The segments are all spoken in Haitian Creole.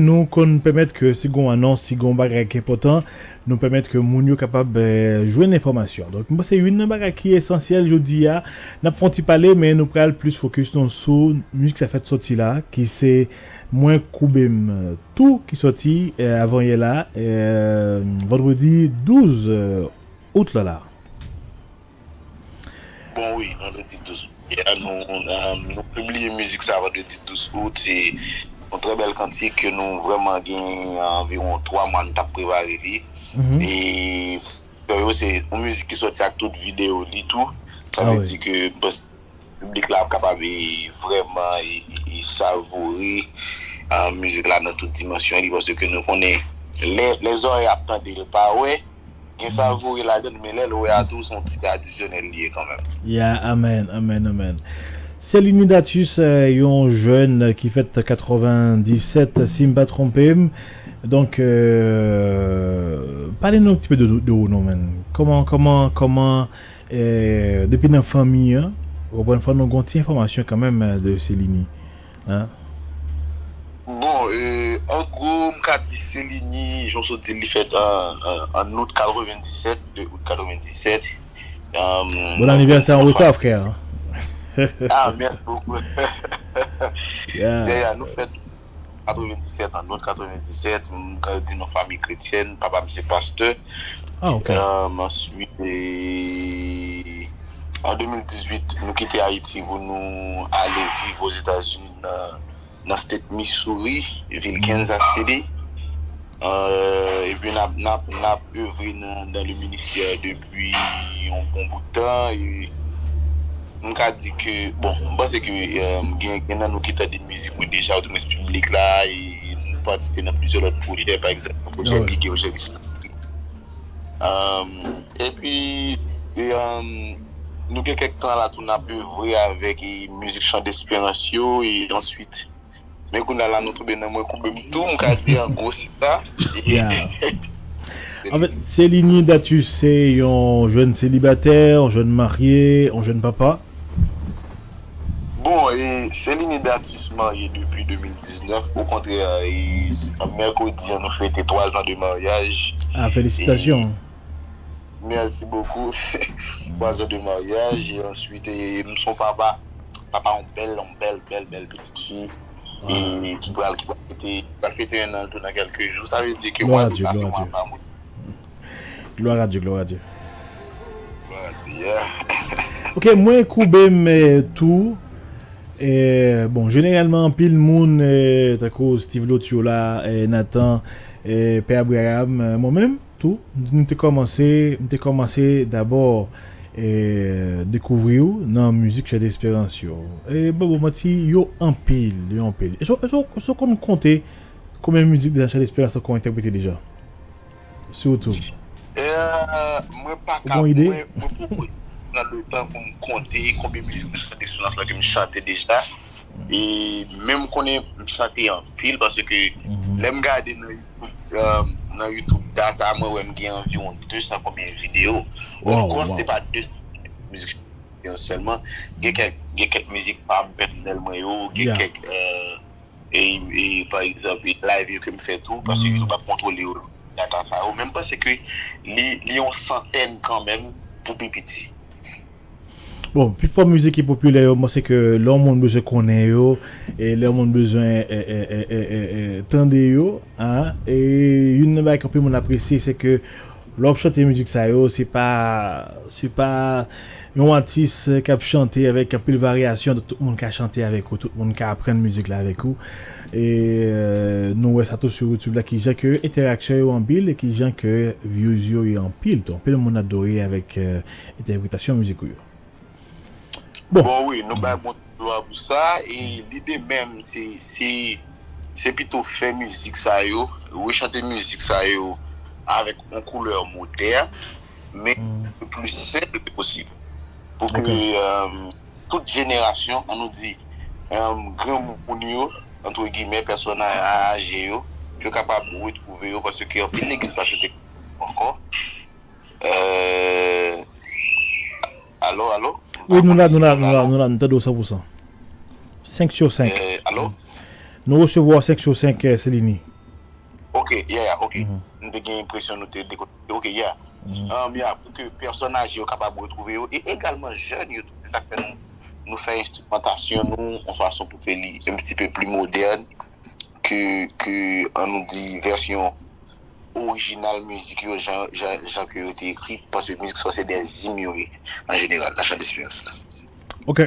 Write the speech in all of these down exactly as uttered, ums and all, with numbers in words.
nou konn pèmèt ke si gon anons, si gon bagay ki enpòtan, nou pèmèt ke moun yo kapab eh, jwenn enfòmasyon. Donk, mwen panse youn nan bagay ki esansyèl jodi a, n ap fè yon ti pale, men nou pral plis fokis nou sou mizik sa fèt sòti la, ki se Mwen Koube M Tou ki sòti eh, avanyè la, eh, vandredi douz eh, out la la. Bon, wi, vandredi douz. Ya, nou, um, nou pibliye mizik sa vandredi douz out. Se yon trè bèl kantik ke nou vrèman gen anviwon twa mwa nou t ap prepare li. E yo, se yon mizik ki sòti ak tout videyo li tou. Sa vle di ke m panse piblik la ap kapab e, vrèman e, e, e savoure uh, mizik la nan tout dimansyon li, paske nou konnen lè, lè zòrèy ap tande l pa wè, gen savoure ladan l, men lè l wè a tou, se yon ti adisyonèl li ye kanmenm. Ya, amèn, amèn, amèn. Seliny Datus, eh, yon jèn ki fèt katrevendisèt, si m pa twonpe m. Donk, eh, pale nou yon ti pe de, de ou non, menn. Kòman, kòman, kòman, eh, depi nan fanmi an, ou konprann, fò nou gen yon ti enfòmasyon kanmenm eh, de Seliny. Hein? Bon, euh, an gwo, m ka di Seliny, jan w sot di, li fèt an, an, an out katrevendisèt, de out katrevendisèt. Um, Bon anivèsè an reta, frè. Ah, merci beaucoup. Yeah, yeah, nou fèt katrevendisèt, an out katrevendisèt, m grandi nan fanmi kretyèn, papa m se pastè. Ah, ok. Um, answit, e, an de mil dizuit, nou kite Ayiti pou nou ale viv Ozetazini nan, nan state Missouri, vil Kansas City. Euh, epi n ap, n ap, n ap evre nan, dans le ministère depi yon bon bout tan. E m ka di ke, bon, m panse ke euh, gen, gen nan nou ki tande mizik mwen deja, otomenm piblik la, e nou patisipe nan plizyè lòt pwojè, pa egzanp, nan pwojè Ligue Evangeliste. Um, epi, e, um, nou gen kèk tan la tou n ap evre avèk e, mizik Chan Desperans yo, e answit, men kounye a la nou tonbe nan Mwen Koube M Tou, m ka di an gwo se sa. Yeah. Anfèt, Seliny Datus se yon jèn selibatè, yon jèn marye, yon jèn papa. Bon, e, Seliny Datus marye depi de mil diznèf. Okontrè, e, mèkredi an nou fete twa zan de maryaj. Ah, felisitasyon. Merci beaucoup. Twa zan de maryaj, e answit, e, m se yon papa, papa yon bèl, yon bèl, bèl, bèl pitit fi. E ki pral, ki pral fete, ki pral fete en an tou nan kèlke jou. Sa vle di ke mwa out la se mwa pa mwen. Glwa a Dye, glwa a Dye. Glwa a Dye, yeah. Ok, Mwen Koube M Tou. E, bon, jeneralman, anpil moun, e, tankou Steve Lotiola, e, Nathan, e, Pè Abraham, e, mwen menm, tou, m te kòmanse, m te kòmanse dabò e, dekouvri w nan mizik Chan Desperans yo. E, ban m pa manti, yo anpil, yo anpil. Èske w konn konte konbyen mizik deja Chan Desperans ankò entèprete deja? Sou YouTube. Euh, mwen pa ka, mwen, mwen poko nan letan pou m konte konbyen mizik de Chan Desperans la ke m chante deja. E menm konnen m chante anpil paske lè m gade nan YouTube, euh, nan YouTube data mwen wè m gen anviwon de san konbyen videyo. Of course, se pa de san mizik sèlman. Gen kèk, gen kèk mizik pa m pèsonèl mwen yo, gen kèk, euh, e, e, pa egzanp, e live yo ke m fè tou, paske YouTube ap kontwole yo, data sa yo. Men m panse ke li, li yon santèn kanmenm pou pi piti. Bon, pifò mizik ki popilè yo, m panse ke lè yon moun bezwen konnen yo, e lè yon moun bezwen e, e, e, e, e, e, tande yo, hein, e youn nan bagay ke anpil moun apresye, se ke lè w ap chante mizik sa yo, se pa, se pa yon atis k ap chante avèk anpil varyasyon, tout moun ka chante avèk ou, tout moun ka aprann mizik la avèk ou. E euh, nou wè sa tou sou YouTube la, kijan ke entèraksyon yo anpil e kijan ke views yo, yo anpil tou. Anpil moun adore avèk euh, entèpretasyon mizik ou yo. Bon, bon wi, nou bay Bondye glwa pou sa. E lide menm, se, se, se pito fè mizik sa yo, rechante mizik sa yo avèk yon koulè modèn, men le pli senp posib. Pou ke euh, tout jenerasyon, an nou di, euh, granmoun yo, entre guillemets, pèsòn aje yo, yo kapab retwouve yo, paske anpil legliz pa chante ankò. Euh, alo, alo? Wi, nou la, nou la, nou la, nou la, nou tande w san pou san. Senk sou senk. Euh, alo? Nou resevwa w senk sou senk, eh, Selini. Ok, yeah, yeah, ok. M te gen enpresyon nou te dekonekte. Ok, yeah. Um, yeah, pou ke pèsòn aje yo kapab retwouve yo, e egalman jèn yo tou. Se sa k fè nou, nou fè enstrimantasyon nou yon fason pou ke li un petit peu plus moderne ke, ke, an nou di, vèsyon orijinal mizik yo, jan, jan, jan ke yo te ekri, paske mizik sa se de zim yo ye, an jeneral, nan chan de esperyans la. Ok.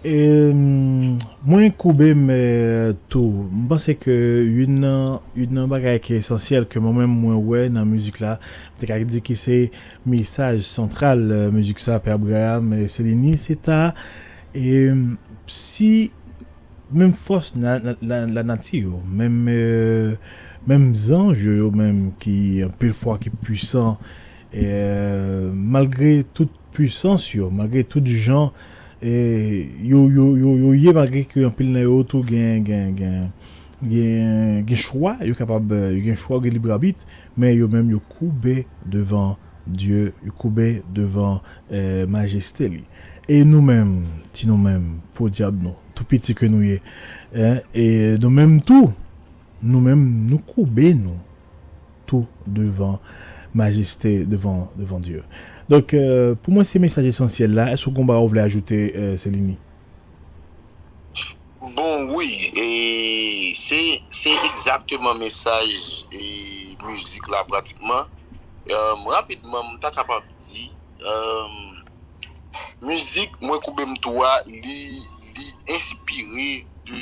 E, mwen koube m, eh, tou. M panse ke youn nan, youn nan bagay ki esansyèl ke mwen menm mwen wè nan mizik la, m te ka di ki se mesaj santral, eh, mizik sa, Pè Abraham, eh, Selini, se ta, e, si menm fòs la, la, la, lanati yo, menm, eh, menm zanj yo, yo menm ki anpil fwa ki pwisan, eh, malgre tout pwisans yo, malgre tout jan, eh, yo, yo, yo, yo ye, malgre ke anpil nan yo tou gen, gen, gen, gen, gen chwa, yo kapab, eh, yo gen chwa, yo gen lib abit, men yo menm yo koube devan Dye, yo koube devan, eh, majeste li. E nou menm, ti nou menm, podyab nou, tou piti ke nou ye, eh, e nou menm tou, nou menm, nou koube nou tou devan majeste, devan, devan Dye. Donk, eh, pou mwen, se mesaj esansyèl la. Èske w gen yon bagay ou vle ajoute, eh, Selini? Bon, wi, e se, se egzakteman mesaj e mizik la pratikman. Um, rapidman, m ta kapab di, um, mizik Mwen Koube M Tou a, li, li enspire de,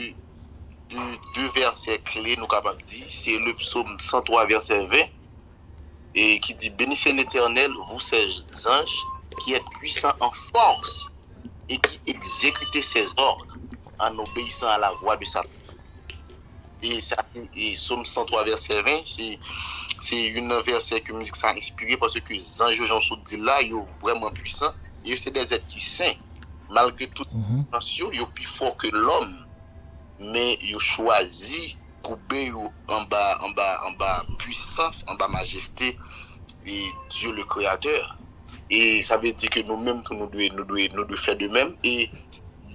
de, de vèsè kle, nou kapab di. Se le psaume cent trois, vèsè vingt, et qui dit, Bénissez l'Éternel, vous ses anges, qui êtes puissants en force et qui exécutez ses ordres en obéissant à la voix de sa. E sa, e Sòm san twa vèsè ven, se, se youn nan vèsè ke mizik sa enspire, paske zanj yo, jan w sot di l la, yo vrèman pwisan, e yo se de zèt ki sen. Malgre tout pwisans yo, yo pi fò ke lòm, men yo chwazi koube yo anba, anba, anba pwisans, anba majeste e Dye le Kreyatè. E sa vle di ke nou menm tou, nou dwe, nou dwe, nou dwe fè de menm. E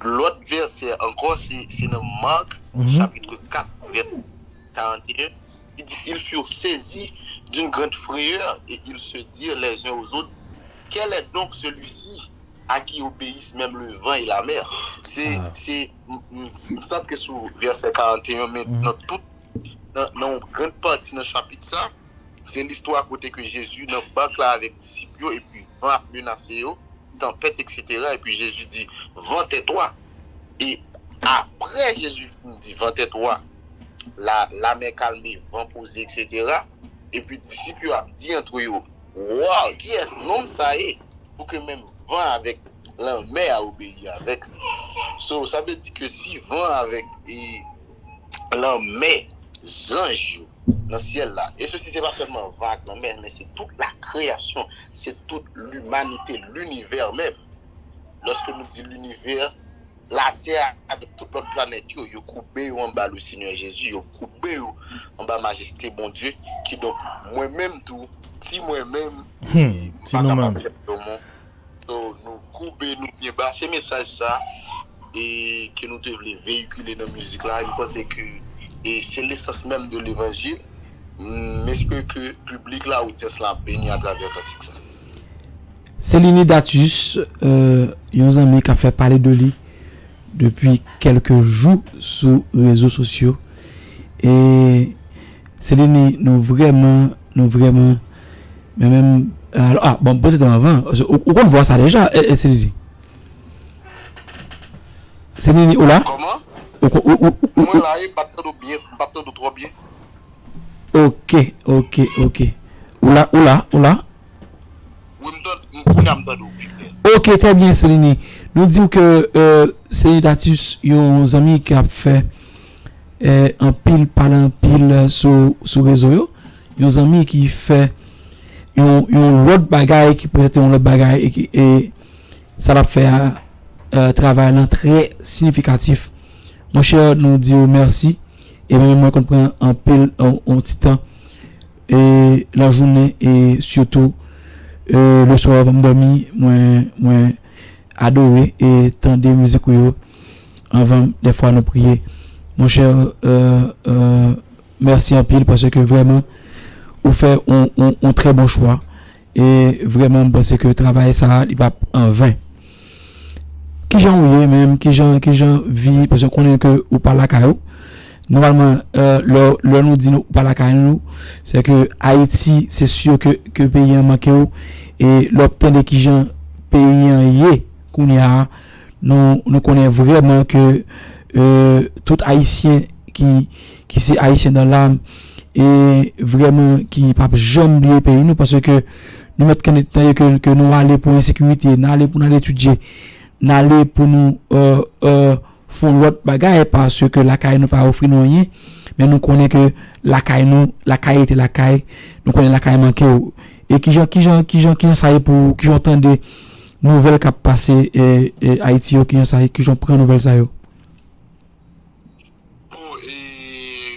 lòt vèsè ankò, se, se nan Mak, chapit kat, vèsè karant e en, ki di, Ils furent saisis d'une grande frayeur et ils se dirent les uns aux autres, Quel est donc celui-ci à qui obéissent même le vent et la mer? Se, se, m, m, m santre sou vèsè karant e en, men nan tout, nan, nan yon grann pati nan chapit sa, se listwa kote ke Jezi nan bak la avèk disip yo, epi van ap menase yo, tanpèt, et cetera. Epi Jezi di, Vent, tais-toi. E apre Jezi fin di, Vent, tais-toi, la, lamè kalme, van poze, et cetera. Epi disip yo ap di antre yo, Waw, kiyès nonm sa ye? Pou ke menm van avèk lanmè a obeyi avèk li. So, sa vle di ke si van avèk, e, lanmè, zanj yo nan syèl la, e sesi se pa sèlman van ak lanmè, men se tout la kreyasyon, se tout limanite, linivè menm. Lòske nou di linivè, Latè avèk tout lòt planèt yo, yo koube yo anba le Senyè Jezi, yo koube yo anba majeste Bondye. Kidonk, mwen menm tou, ti mwen menm, hmm, m pa kapab fè yon mo. So, nou koube nou byen ba. Se mesaj sa e ke nou te vle veyikile nan mizik la. M panse ke e se lesans menm de levanjil. M espere ke piblik la, odyans la ap beni atravè kantik sa. Selini Datus, euh, yon zanmi k ap fè pale de li depi kèlke jou sou rezo sosyo. E Selini, nou vrèman, nou vrèman, men menm, alò, ah, bon, m prezante m anvan, ou, ou konn vwa sa deja, e, e Selini? Selini, ou la? Kòman? Ou, ou, ou, ou, ou, mwen la, e, m p ap tande w byen, m p ap tande w twò byen. Ok, ok, ok. Ou la, ou la, ou la? Wi, m tande, m kounye a m tande w pi klè. Ok, trè byen, Selini. Nou di w ke, euh, Selini Datus, yon zanmi ki ap fè, euh, anpil, pale anpil sou, sou rezo yo. Yon zanmi ki fè yon, yon lòt bagay, ki prezante yon lòt bagay, e ki, e sa l ap fè a, euh, travay lan trè siyifikatif. Monchè, nou di w mèsi. E mwen menm, mwen konn pran anpil, yon, yon ti tan, e lajounen, e sitou, euh, le soir anvan m dòmi, mwen, mwen adore e tande mizik ou yo anvan dèfwa nou priye. Monchè, euh, euh, mèsi anpil paske vrèman ou fè yon, yon, yon trè bon chwa. E vrèman, m panse ke travay sa a, li p ap anven. Kijan ou ye menm? Kijan, kijan vi? Paske m konnen ke ou pa lakay ou. Nòmalman, euh, lè, lè nou di nou pa lakay nou, se ke Ayiti, se si ke, ke peyi an manke w. E lè w ap tande kijan peyi an ye kounye a, nou, nou konnen vrèman ke, euh, tout Ayisyen ki, ki se Ayisyen dan lam, e vrèman ki p ap janm bliye peyi nou, paske nou mèt tande ke, ke nou ale pou ensekirite, n ale pou n al etidye, n ale pou nou, euh, euh, fè yon lòt bagay, paske lakay nou pa ofri nou anyen, men nou konnen ke lakay nou, lakay rete lakay, nou konnen lakay manke w. E kijan, kijan, kijan, kijan sa ye pou ou, kijan w tande nouvèl k ap pase, e, e, Ayiti yo, kijan sa ye, kijan w pran nouvèl sa yo? Bon, e,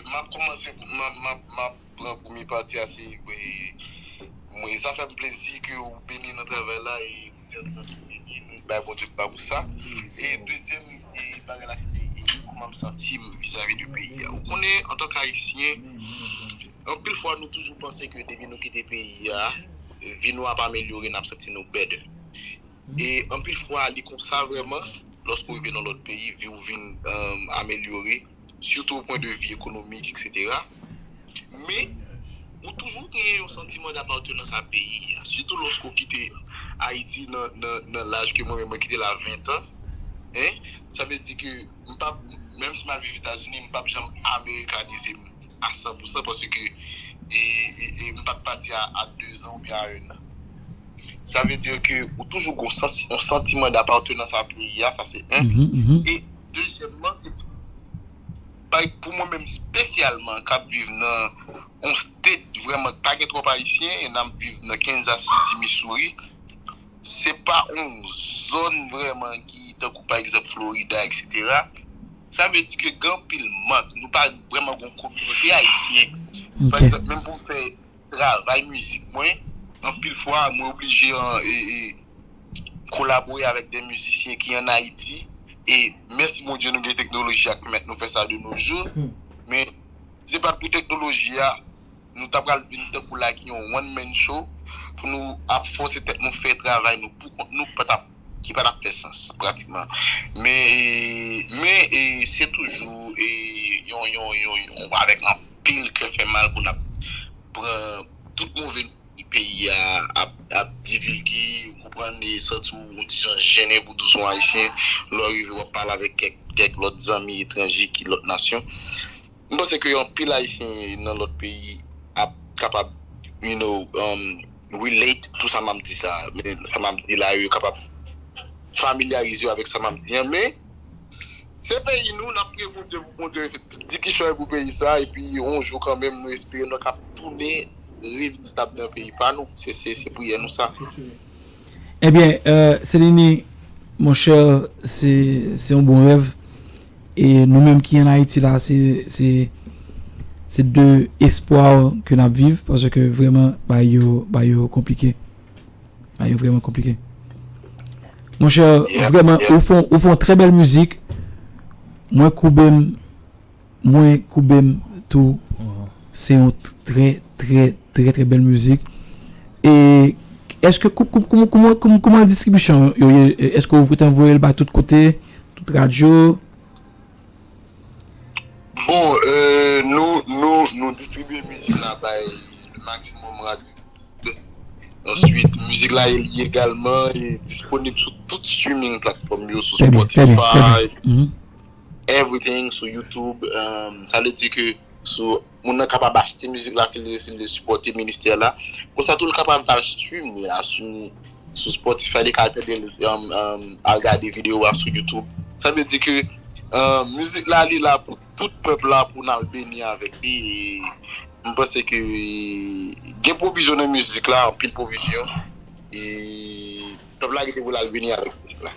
m ap kòmanse, m ap, m ap, m ap pran premye pati a, se, e, mwen, sa fè m plezi ke ou beni nan travay la, e ou di ansanm ki beni, nou bay Bondye glwa pou sa. E dezyèm, e, bagay la, se te, e, kòman m santi m vizavi de peyi a. Ou konnen, antanke Ayisyen, anpil fwa, nou toujou panse ke depi nou kite peyi a, vi nou ap amelyore, n ap santi nou bèd. E anpil fwa, li konsa vrèman, lòske w rive nan lòt peyi, vi w vin, um, amelyore, sitou o pwen de vi ekonomik, etsetera. Men, ou toujou genyen yon santiman dapatenans a peyi a, sitou lòske w kite Ayiti nan, nan, nan laj ke mwen menm, mwen kite l a ven tan. Hein? Sa vle di ke m p ap, menm si m al viv Etazini, m p ap janm amerikanize m a san pou san paske, e, e, e, m pa t pati a, a de zan oubyen a en an. Sa vle di ke ou toujou gen yon sansi-, yon santiman dapatenans a peyi a, sa se en. Mhm, mhm. E dezyèmman, se, bay, pou mwen menm espesyalman k ap viv nan yon state vrèman k pa gen twòp Ayisyen, e n ap viv nan Kansas City, Missouri, se pa yon zòn vrèman ki tankou pa egzanp Florida, etsetera. Sa vle di ke gen anpil mank. Nou pa vrèman gen yon kominote ayisyen. Pa Ok. egzanp, menm pou m fè travay mizik mwen, anpil fwa mwen oblije an, e, e, kolabore avèk de mizisyen ki ann Ayiti. E mèsi Bondye, nou gen teknoloji a k pèmèt nou fè sa de nos jours. Hmm. Men si se pa t pou teknoloji a, nou ta pral vin tankou la ki yon one man show pou nou ap fòse tèt nou fè travay nou pou kont nou, pa t ap, ki pa t ap fè sans pratikman. Men, e, men, e, se toujou, e, yon, yon, yon, yon, avèk anpil kè fè mal pou n ap pran tout move peyi a ap, ap divilge, ou konprann, e santi w yon ti jan jennen pou di w se yon Ayisyen, lè w rive w ap pale avèk kèk, kèk lòt zanmi etranje ki lòt nasyon. M panse ke anpil Ayisyen nan lòt peyi ap kapab, you know, um, relate to sa m ap di sa, men sa m ap di la yo, yo kapab familyarize yo avèk sa m ap di an, men se peyi nou, n ap priye Bondye pou Bondye di kichòy pou peyi sa, epi yon jou kanmenm nou espere nou ka tounen revin stab nan peyi pa nou. Se, se, se priyè nou sa. Ebyen, euh, Selini, monchè, se, se yon bon rèv. E nou menm ki ann Ayiti la, se, se, se de espwa ke n ap viv, paske vrèman, bagay yo, bagay yo konplike. Bagay yo vrèman konplike. Monchè, Yeah, vrèman, yeah. ou fè, ou fè yon trè bèl mizik. Mwen koube m, mwen koube m tou. Se yon trè, trè, trè, trè bèl mizik. E èske kou-, kou-, kouman, kouman, kouman, kouman distribisyon yo ye? Èske ou te voye l ba tout kote, tout radyo? Bon, euh, nou, nou, nou distribiye mizik la bay le maximum radyo. Answit, mizik la, li egalman, li disponib sou tout streaming platform yo, sou Trè byen, trè byen, trè byen. Spotify, Mhm. everything, sou YouTube. Um, sa vle di ke sou, moun nan kapab achte mizik la si l, si l sipòte ministè la. Konsa tou, l kapab al stream li la sou, sou Spotify, li ka tande l, um, um, al gade videyo a sou YouTube. Sa vle di ke, um, mizik la, li la pou tout pèp la, pou n al beni avèk li. E m panse ke gen pwovizyon nan mizik la, anpil pwovizyon. E pèp la gen pou l al beni avèk mizik la.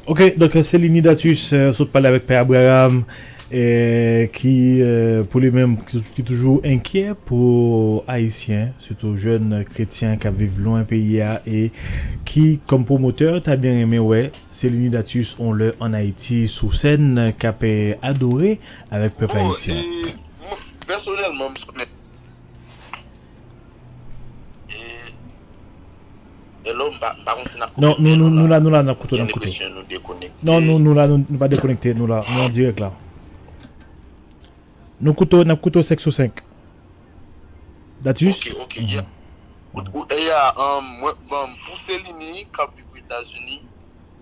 Ok, donk, Selini Datus, euh, sot pale avèk Pè Abraham, e ki, e, pou li menm, ki, ki toujou enkyè pou Ayisyen, sitou jèn kretyen k ap viv lwen peyi a, e ki, kòm pwomotè, ta byen renmen wè Seliny Datus on lè ann Ayiti sou sèn k ap, e, adore avèk pèp ayisyen. Bon, e, mwen, pèsonèlman, m sou nèt. E, hello, m pa, m pa konn si n ap koupe. Non, nou, nou, nou la, nou la, n ap koute, n ap koute. Gen enpresyon nou dekonekte. Non, nou, nou la, nou, nou pa dekonekte, nou la, nou an dirèk la. Nou koute, n ap koute senk sou senk. Datus? Ok, ok, yeah. Ou, ou, e ya, um, mwen, bon, pou Seliny, k ap viv Ozetazini,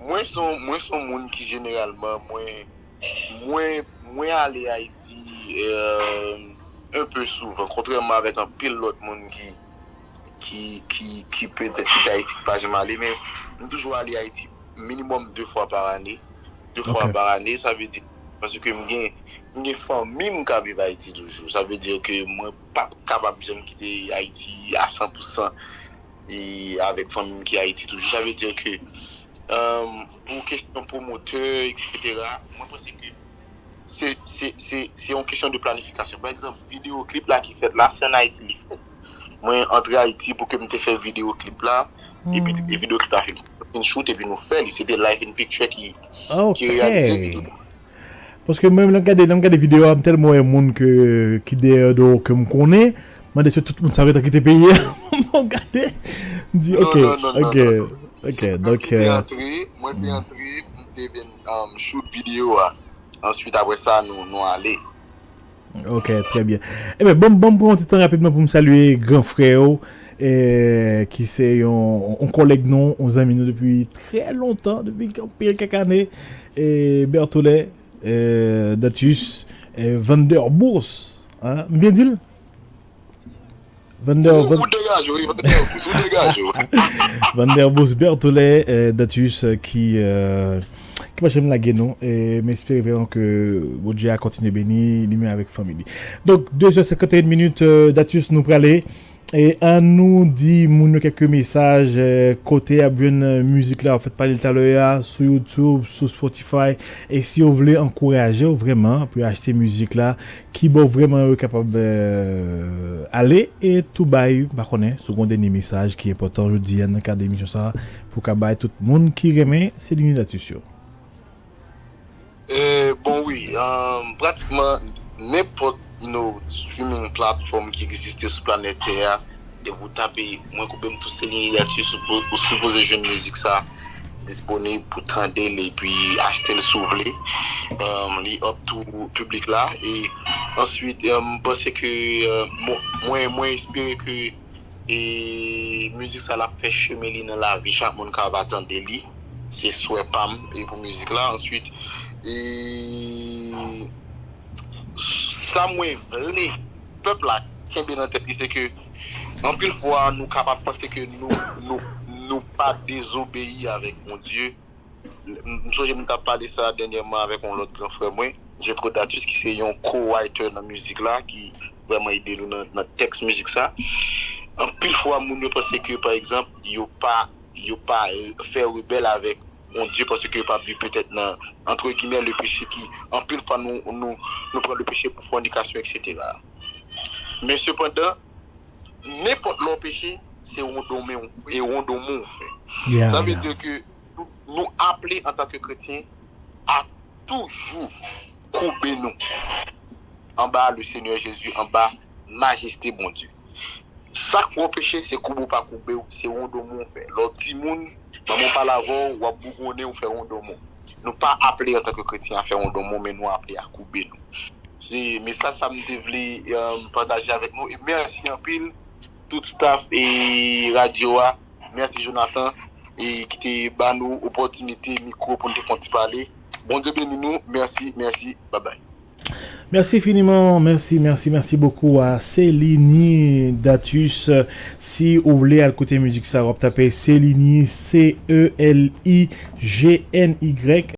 mwen se yon, mwen se yon moun ki jeneralman, mwen, mwen, mwen ale Ayiti, euh, un peu souvan, kontrèman avèk anpil lòt moun ki, ki, ki, ki petèt kite Ayiti, ki pa janm ale, men m toujou ale Ayiti minimòm de fwa pa ane. De fwa pa ane, sa vle di, paske m gen, m gen fanmi m k ap viv Ayiti toujou. Sa vle di ke mwen p ap kapab janm kite Ayiti a san pou san e avèk fanmi m ki Ayiti toujou. Sa vle di ke, um, pou kesyon pwomotè, et cetera, mwen panse ke se, se, se, se yon kesyon de planifikasyon. Pa egzanp, videyo klip la ki fèt la, se ann Ayiti li fèt. Mwen antre Ayiti pou ke m te fè videyo klip la, epi, e videyo klip la fin, fin shoot, epi nou fè li. Se te Life in Picture ki, ki reyalize videyo. Paske mwen, lè m gade, lè m gade videyo a, m tèlman wè moun ke, ki dèyè do ke m konnen, m mande si tout moun sa gentan kite peyi a. Mwen gade, m di, ok, ok, ok, donk, mwen te antre, mwen te antre, m te vin, um, shoot videyo a. Answit, apre sa, nou, nou ale. Ok, trè byen. Ebyen, ban m, ban m pran yon ti tan rapidman pou m salye gran frè w, e, ki se yon, yon kòlèg nou, yon zanmi nou depi trè lontan, depi anpil kèk ane, e, Berthollet, e, Datus, e, Vanderbourse, hein? M byen di l? Vander, ou, Van- ou degaje w, wi, Vanderbourse, ou degaje w. Vanderbourse Berthollet, euh, Datus, euh, ki, euh, ki pa janm lage nou. E m espere vrèman ke Bondye a kontinye beni li menm avèk fanmi li. Donk, de zè senkant e en minit, euh, Datus, nou prale. E ann nou di moun yo kèk mesaj, euh, kote y ap jwenn, euh, mizik la, w fèk pale l talè a, sou YouTube, sou Spotify. E si w vle ankouraje w vrèman pou yo achte mizik la, kibò vrèman yo kapab, euh, ale e tou bay, m pa konnen, si w gen yon dènye mesaj ki enpòtan jodi a nan kad emisyon sa a, pou w ka bay tout moun ki renmen Seliny Datus yo. E, bon, wi, euh, pratikman nenpòt, you know, streaming platform ki egziste sou planèt tè a, depi w tape Mwen Koube M Tou Seliny Datus, ou, ou sipoze jwenn mizik sa disponib pou tande l epi achte l si w vle. Um, li up to piblik la. E answit, um, m panse ke, uh, bon, mwen, mwen espere ke, e, mizik sa l ap fè chemen li nan lavi chak moun k ap tande li. Se swè pa m, e, pou mizik la. Answit, e, sa mwen vle pèp la kenbe nan tèt li, se ke anpil fwa nou kapab panse ke nou, nou, nou pa dezobeyi avèk Bondye. M, m sonje m t ap pale sa dènyèman avèk yon lòt gran frè mwen, Jetro Datus, ki se yon co-writer nan mizik la, ki vrèman ede nou nan, nan tèks mizik sa. Anpil fwa, moun yo panse ke, pa egzanp, yo pa, yo pa, euh, fè rebèl avèk Bondye paske yo pa viv petèt nan, entre guillemets, le péché ki, anpil fwa, nou, nou, nou pran le péché pou fònikasyon, et cetera. Men sepandan, nenpòt lè w peche, se wondonmen w, e wondonmon w fè. Sa vle di ke nou, nou aple antanke kretyen a toujou koube nou anba le Seigneur Jésus, anba majeste Bondye. Chak fwa w peche, se koube w pa koube w, se wondonmon w fè. Lè w timoun, manman w pale avè w, w ap bougonnen, w fè wondonmon. Nou pa aple antanke kretyen a fè wondonmon, men nou aple a koube nou. Se mesaj sa m te vle, um, pataje avèk nou. E mèsi anpil tout staff e radyo a. Mèsi Jonathan, e ki te ba nou opòtinite mikwo pou n te fè yon ti pale. Bondye beni nou. Mèsi, mèsi. Babay. Mèsi finiman, mèsi, mèsi, mèsi bokou a Seliny Datus. Si ou vle al koute mizik sa, w ap tape Seliny, C E L I G N Y.